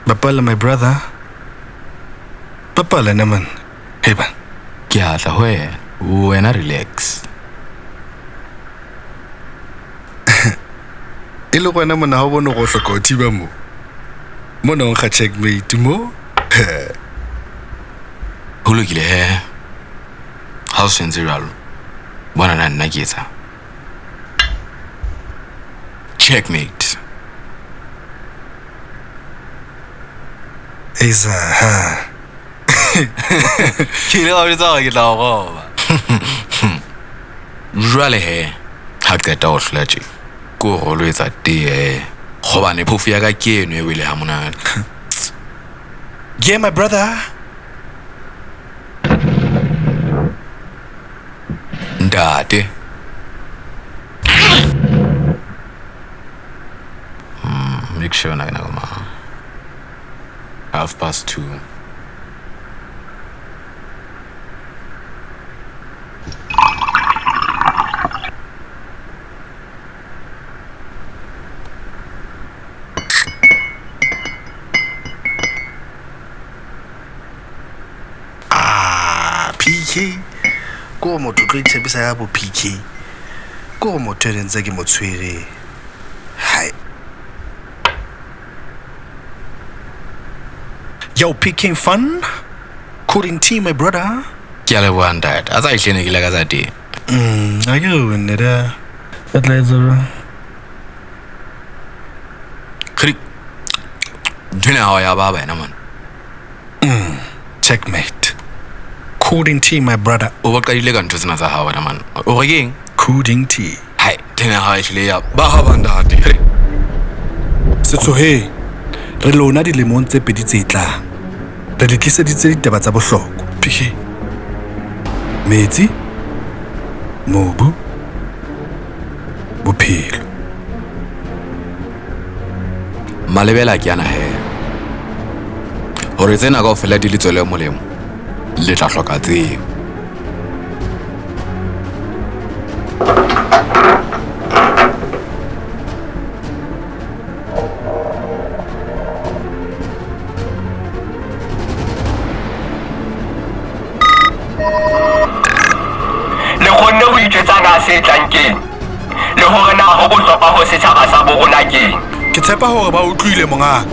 Bapala my brother. Bapala na man. Hey ba. Ke a tla ho wena. Wena relax. E le gona mona ha o bone go hloka ho thiba mo. Mona o nkga checkmate mo. Ho lokile he. Ha o sentse jwalo. Bona na nna ke etsang. Checkmate. Eza ha. Ke ile ka jwetsa hore ke tla o roba. Jwale he, ha qeta ho hlola tje, ke o rolo etsa tee he. Hobane phofu ya ka ke eno e wele ha monate. Yeah my brother. Ntate. Make sure na ke nako mang. 2:30. Ah, PK. Ko motho o tlo itshepisa ka bo PK. Ko motho e ntse ke mo tshwere. Hai. Yo, PK fun. Coding team, my brother. Ke a leboha ntate. A tsa ehlile ne ke ile ka tsa teng. A ke re wenne da. E tla etsa jwang? Kgidi. Ntho ena ya hao ya baba yena man. Checkmate. Coding tea, my brother. O ba qadile ka ntho tsena tsa hao wena man. O re keng? Coding tea. Hai, ntho ena ya hao ehlile ya baba ntate. Kgidi. Setsoheng, re lona dilemong tse pedi tse tlang. Re le tliseditse ditaba tsa bohlokwa. PK. Metsi, mobu, bophelo. Malebela ke ana he. Hore tsena kaofela di le tswele molemo, le tla hloka tsebo. Le kgonne ho itjwetsa na se tlang keng, le hore na ho bohlokwa ho setjhaba sa bo rona keng. Ke tshepa hore ba utlwile mongaka.